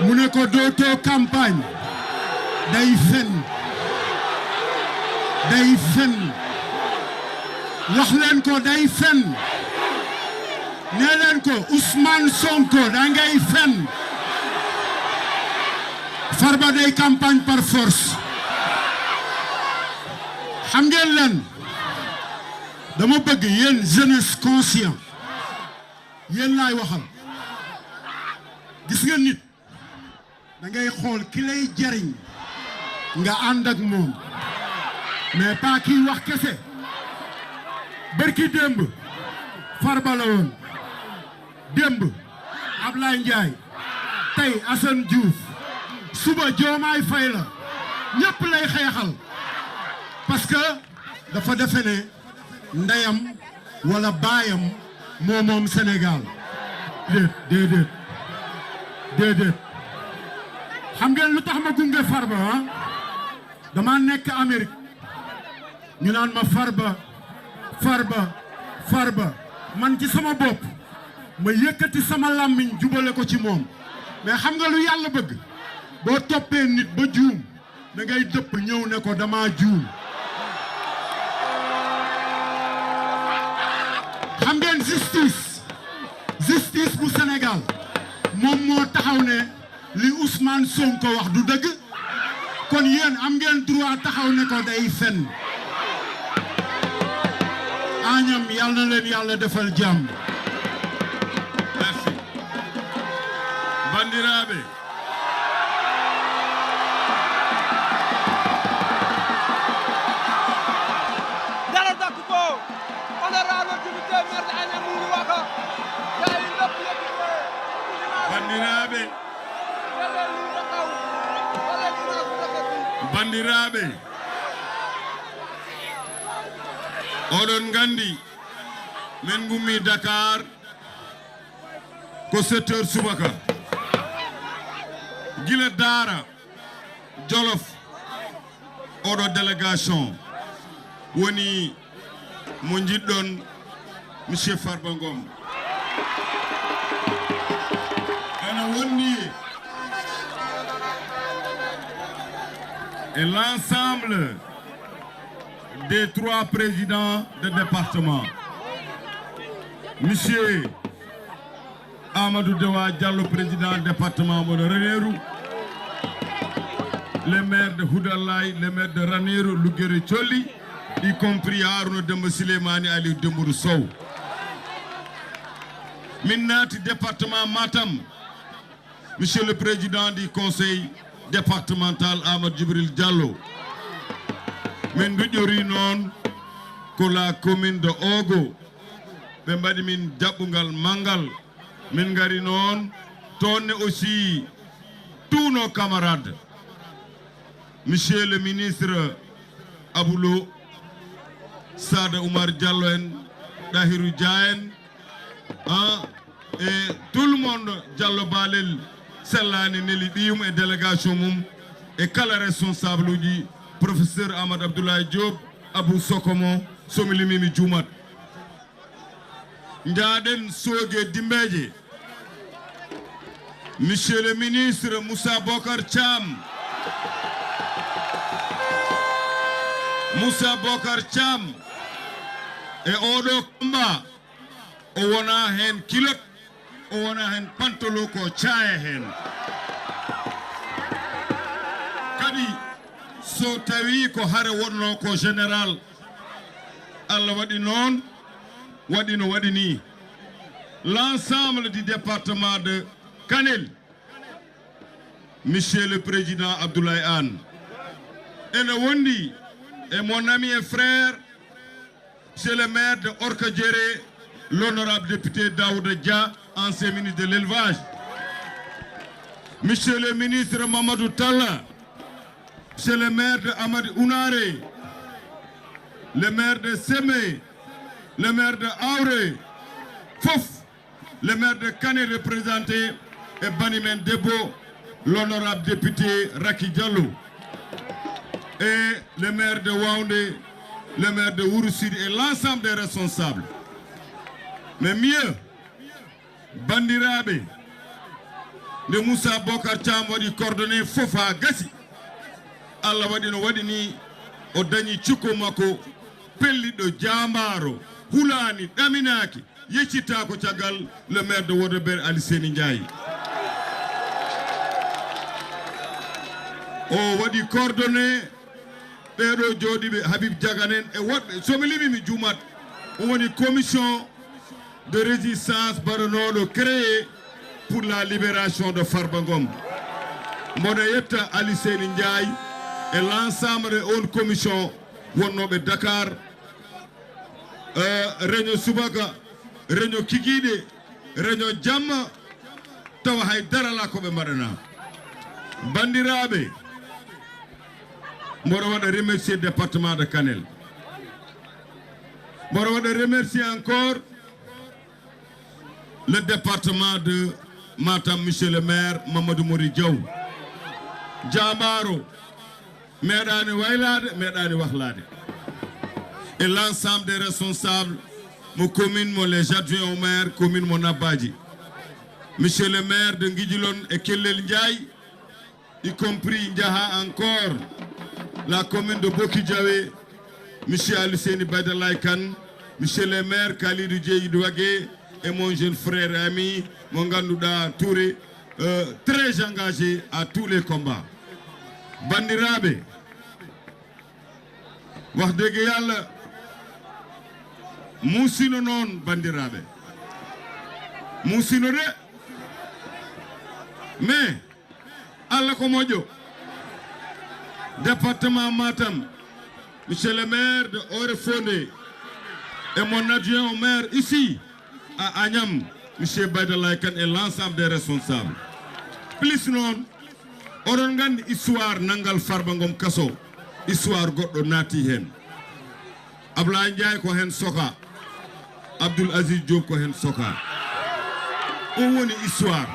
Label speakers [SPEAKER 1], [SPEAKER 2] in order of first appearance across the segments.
[SPEAKER 1] mu ne ko dootoo campagne day fen wax leen ko day fen nee leen ko Ousmane Sonko da ngay fen Farba day campagne par force xam ngeen leen dama bëgg yéen jeunesse conscient yéen laay waxal gis nga nit da ngay xool ki lay jariñ nga ànd ak moom mais pas kii wax kese bërki démb Farba la woon démb Ablaye Ndiaye tey Assane Diouf suba Diomaye Faye la ñëpp lay xeexal parce que dafa defe ne ndeyam wala baayam moom Sénégal déedéet xam ngeen lu tax ma gunge Farba ah dama nekk Amérique ñu naan ma Farba man ci sama bopp ma yëkkati sama làmmiñ jubale ko ci moom mais xam nga lu yàlla bëgg boo toppee nit ba juum da ngay dëpp ñëw ne ko dama juum xam ngeen justice bu Sénégal moom moo taxaw ne li Ousmane Sonko wax du dëgg kon yéen am ngeen droit taxaw ne ko day fen Agnam yàlla na leen yàlla defal jàmm.
[SPEAKER 2] Merci. Bandiraɓe.
[SPEAKER 3] dara dakku ko honorable député maire de Agnam mu ngi waka yaay lepp
[SPEAKER 2] bandiraɓe bandiraɓe oɗon gandi men gummi Dakar ko 7 heures subaka gila Daara Jolof oɗo délégation woni mo jiɗɗon monsieur Farba Ngom ene wonni et l'ensemble des 3 présidents de département, monsieur Amadou Dewa Diallo, président du département de Ranérou, le maire de Houdalaï, le maire de Ranérou, Louguéré Tcholi, y compris Arno Demba Silemani Ali Dembourou Sow. Minnati département Matam, monsieur le président du conseil départemental Amadou Djibril Diallo. Min duƴƴori noon ko la commune de Ogo ɓe mbaɗi min jaɓɓungal manggal min gari noon toonne aussi tous nos camarades monsieur le ministre Aboulo Sada Oumar Diallo en Dahirou Dia en et tout le monde Diallo Balel sellani Nelly ɗiyum e délégation mum e kala responsable uji professeur Ahmad Abdoulaye Diop, Abou Sokomo, Somilimimi Djoumat. Ndiaden Soge Dimbeje, monsieur le ministre Moussa Bokar Cham, et Odo Kamba, Owana Hen Kilot, Owana Hen Pantolo ko Chaye Hen. Kadi, so tawi ko hare wonno ko général Allah waɗi noon waɗi no waɗi ni l'ensemble du département de Kanel monsieur le président Abdoulaye Anne ene wondi et mon ami et frère c'est le maire de Orkadiéré l'honorable député Daouda Dia ancien ministre de l'élevage monsieur le ministre Mamadou Talla c'est le maire de Amad Ounaré, le maire de Sémé, le maire de Auré, Fof, le maire de Kane représenté et Banimen Debo, l'honorable député Raki Diallo, et le maire de Waoundé, le maire de Ouroussid et l'ensemble des responsables. Mais mieux, Bandirabe, nde Moussa Bokar Thiam waɗi coordonné fofa gasi Allah waɗi no waɗi ni o dañi cikko makko pelliɗo jambaro hulani ɗaminaki yeccita ko caggal le maire de Wodobere Ali Seni Ndiaye o waɗi coordonné ɓeɗo jooɗiɓe Habib Diaganen e woɗɓe somi limi mi juumat on woni commission de résistance baranoɗo créé pour la libération de Farba Ngom mboɗo yetta Ali Seni Ndiaye et l'ensemble de on commission wonnoɓe Dakar réunion subaka réunion kikiɗe réunion jamma tawa hay darala koɓe mbaɗana bandiraɓe mboɗo waɗa remercier département de Kanel mboɗo waɗa remercier encore le département de Matam monsieur le maire Mamadou Mori Diaw jambaro meɗani waylade meɗani wahlade et l'ensemble des responsables mo commune mo les adjoints au maire commune mo Nabadji monsieur le maire de Guidjilone et Kellel Ndiaye y compris Ndiaha encore la commune de Boki-Diawé monsieur Aluseni Badalay Kane monsieur le maire Khalidou Diédhiou Wagué et mon jeune frère et ami mon Ngandouda Touré très engagé à tous les combats bandiraɓe wax dëgg yàlla muusino noon bandiraɓe muusino de mais Allah ko moƴƴo département Matam monsieur le maire de Oréfondé et mon adjoint au maire ici à Agnam monsieur Baydalay Kane et l'ensemble des responsables plus noon oɗon gandi histoire nangal Farba Ngom kaso histoire goɗɗo naati hen Ablaye Ndiaye ko hen soka Abdoul Aziz Diop ko hen soka on woni histoire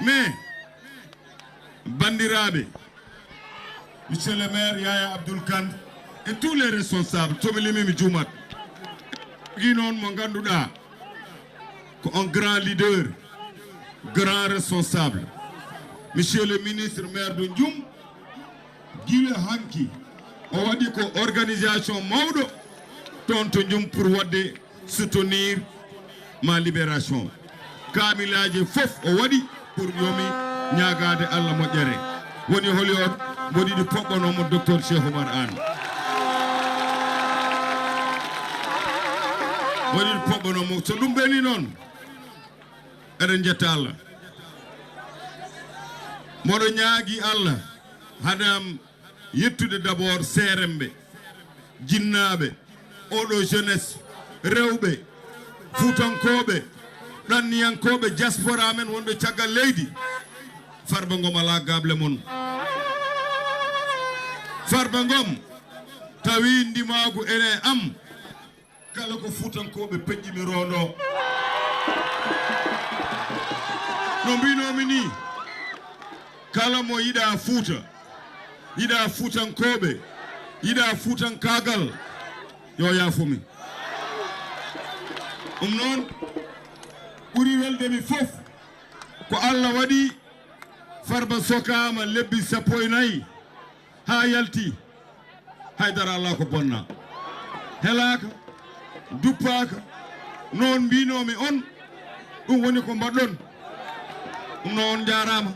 [SPEAKER 2] mais bandiraɓe monsieur le maire Yaya Abdoul Kane et tous les responsables somi limi mi juumat gi noon mo ganduɗa ko un grand leader grand responsable monsieur le ministre maire de Ndioum guila hanki o waɗi ko organisation mawɗo toon to Ndioum pour wadde soutenir ma libération kaamilaji fof o waɗi pour yomi ñagade Allah moƴƴere woni holi on mboɗiɗi poɓɓanomo docteur Cheikh Oumar Anne woni poɓɓanomo so ɗum ɓeni noon eɗen jetta Allah moɗo ñaagui Allah hadam yettude d'abord seremɓe jinnaɓe oɗo jeunesse rewɓe fuutankoɓe ɗanniyankoɓe diaspora men wonɓe caggal leydi Farba Ngom ala gable mon Farba Ngom tawi ndimagu ene am kala ko fuutankoɓe peƴƴimi rondo no mbinomi ni kala mo yiɗa fuuta yiɗa fuutankoɓe yiɗa fuutankagal yo yaafumi noon ɓuri weldemi fof ko Allah waɗi Farba sokama lebbi 14 ha yalti haydara Allah ko bonna helaka duppaka noon mbinomi on ɗum woni ko mbaɗɗon ɗum noon jarama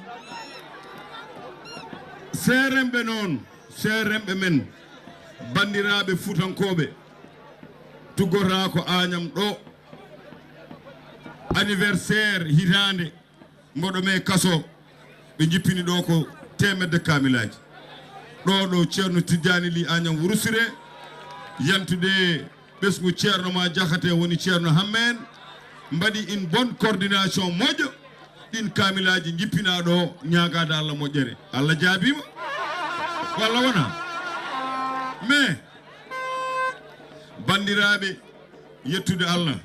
[SPEAKER 2] seremɓe noon seremɓe men bandiraɓe fuutankoɓe tuggota ko Agnam ɗo anniversaire hitande mboɗo me kaso ɓe jippini ɗo ko temedde kamilaji ɗo ceerno Tidiani Ly Agnam Wourossiré yantude ɓesgu ceerno ma Diakhaté woni ceerno Hammen mbaɗi une bonne coordination moƴƴo ɗin kamilaji jippina ɗo ñagade Allah moƴƴere Allah jaabima walla wona mais bandiraɓe yettude Allah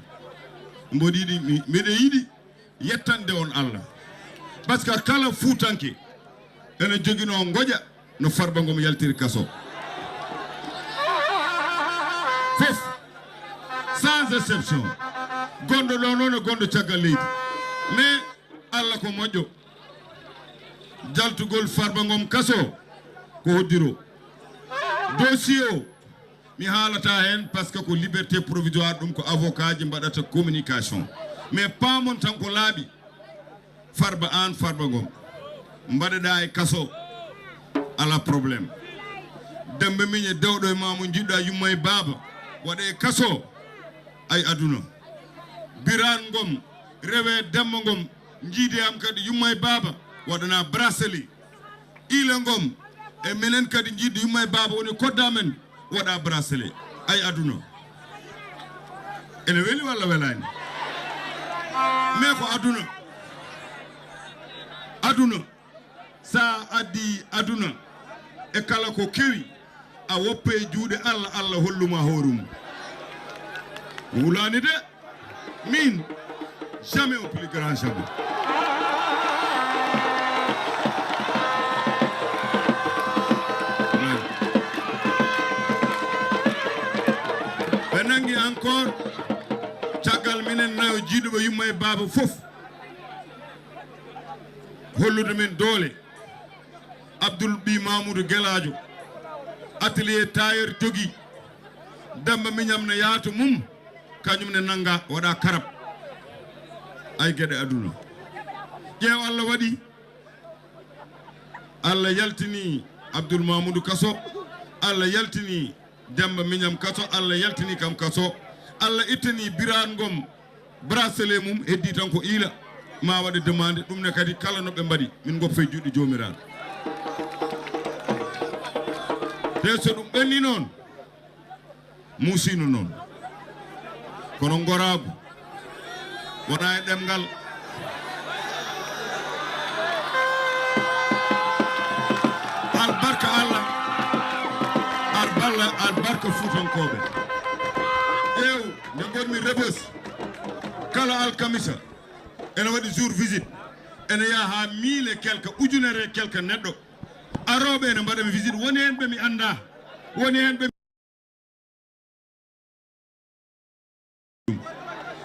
[SPEAKER 2] mboɗiɗi miɗe yiɗi yettande on Allah par ce que kala fuutanke ene joguino goƴa no Farba Ngom yaltiri kaso fof sans exception gonɗo ɗo noon e gonɗo caggal leydi mais Allah ko moƴƴo jaltugol Farba Ngom kaso ko hoddiro dossier o mi haalata hen par ce que ko liberté provisoire ɗum ko avocat ji mbaɗata communication mais paamon tan ko laaɓi Farba Ngom mbaɗeɗa e kaso ala probléme dembe miñe dewɗo e ma mo jiɗɗa yumma e baaba waɗe e kaso ay aduna Biran Ngom rewe Demba Ngom jiide am kadi yumma e baaba waɗana bracelet Ila Ngom e minen kadi jiɗɗo yumma e baaba woni kodda men waɗa bracelet ay aduna ene weli walla welani mais ko aduna sa addi aduna e kala ko kewi a woppe juuɗe Allah holluma horum wulani de min jamais au plus grand jamais ɓe nangi encore caggal minen nayo jiiɗuɓe yumma e baaba fof hollude men doole Abdoul Bi Mamoudou Gueladio atelier tailleur jogi Demba Miñam ne yaatu mum kañum ne nanga waɗa karab ay gueɗe aduna ƴeew Allah waɗi Allah yaltini Abdoul Mamoudou kaso Allah yaltini Demba Miñam kaso Allah yaltini kam kaso Allah ittani Biran Ngom bracelet mum heddi tan ko ila ma waɗe demande ɗum ne kadi kala no ɓe mbaɗi min goppa e juuɗe jomiraɗo te so ɗum ɓenni noon musino noon kono goragu wona e ɗemgal albarka Allah albarka Fuutankoɓe ƴeew nde gonmi Rebeuss kala alkamisa ene waɗi jour visite ene yaha ha 1000 et quelque ujunere e quelque neɗɗo aroɓe ene mbaɗami visite woni hen ɓe mi anda woni hen ɓe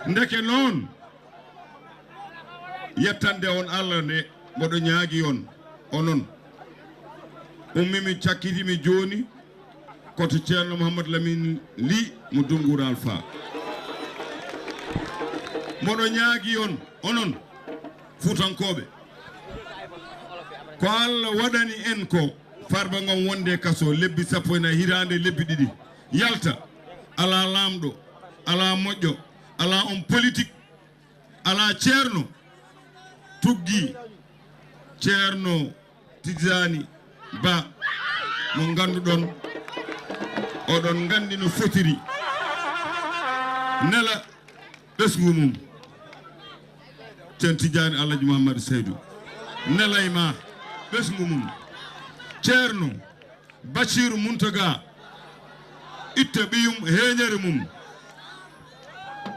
[SPEAKER 2] ndeke noon yettande on Allah nde mboɗo ñaagui on onon ummimi cakkitimi joni koto ceerno Mouhamadou Lamine Ly mo Dungural Fa mboɗo ñaagui on onon Fuutankoɓe ko Allah waɗani en ko Farba Ngom wonde kaso lebbi 14 hirande lebbi ɗiɗi yalta ala lamɗo ala moƴƴo ala on politique ala ceerno tuggi ceerno Tidjani Ba mo ganduɗon oɗon gandi no fotiri nela ɓesgu mum ceerno Tidjani Alhaji Mouhamadou Seydou nelayma ɓesgu mum ceerno Bassirou Mountaga itta ɓiyum heeñere mum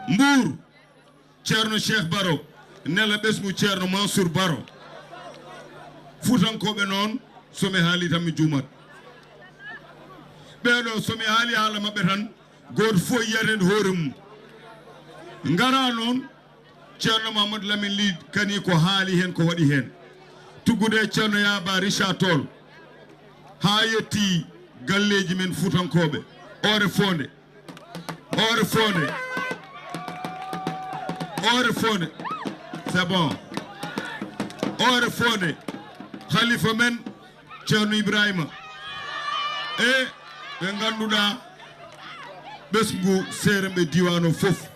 [SPEAKER 2] Mbour ceerno Cheikh Baro nela ɓesgu ceerno Mansour Baro Fuutankoɓe noon somi haali tan mi juumat ɓeɗo somi haali haala mabɓe tan goto fof yiyatede hoore mum ngara noon ceerno Mamadou Lamine Ly kani ko haali hen ko waɗi hen tuggude ceerno Yaba Richard Toll ha yetti galleji men Fuutankoɓe ore fonde c'est bon ore fonde khalifa men ceerno Ibrahima e ɓe ganduɗa ɓesgu seeremɓe diwano fof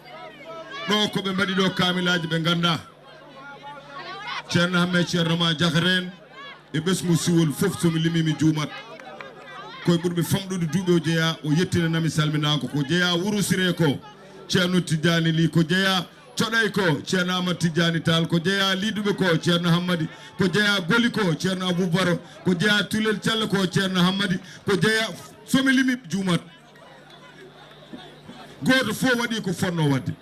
[SPEAKER 2] ɗo ko ɓe mbaɗi ɗo kamilaji ɓe ganda ceerno Hammet ceerno ma Jakaren e ɓesgu siwol fof somi limimi juumat koye ɓurɓe famɗude duuɓe o jeeya o yettinanami salminako ko jeeya Wourossire ko ceerno Tidjani Ly ko jeeya coɗay ko ceerno Amadou Tidjani Tall ko jeeya liduɓe ko ceerno Hammadi ko jeeya Goli ko ceerno Aboubaro ko jeeya Tulel Thialla ko ceerno Hammadi ko jeeya somi limi juumat goto fof waɗi ko fonno wadde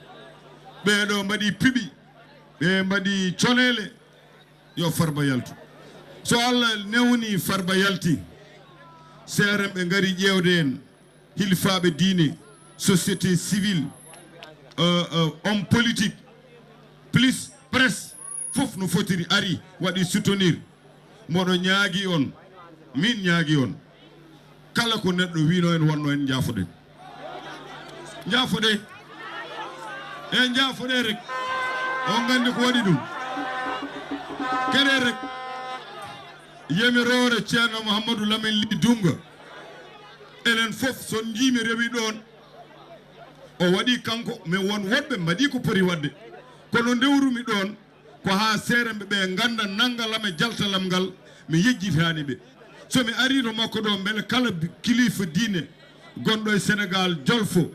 [SPEAKER 2] ɓeɗo mbaɗi piɓi ɓe mbaɗi conele yo Farba yaltu so Allah newni Farba yalti seeren ɓe gari ƴewde en hilfaɓe diine société civile homme politique plus presse fof no fotiri ari waɗi soutenir moɗo ñaagi on min ñaagi on kala ko neɗɗo wino en wonno en jaafude en jaafude rek on gandi ko waɗi ɗum kene rek yemirore ceerno Mouhamadou Lamine Ly Dunga enen fof son jiimi rewi ɗon o waɗi kanko mais won woɗɓe mbaɗi ko poti wadde kono ndewrumi ɗon ko ha seeremɓe ɓe ganda nangalam e jaltalam ngal mi yejjitani ɓe somi ari to makko ɗo beele kala kilifa diine gonɗo e Sénégal jolfo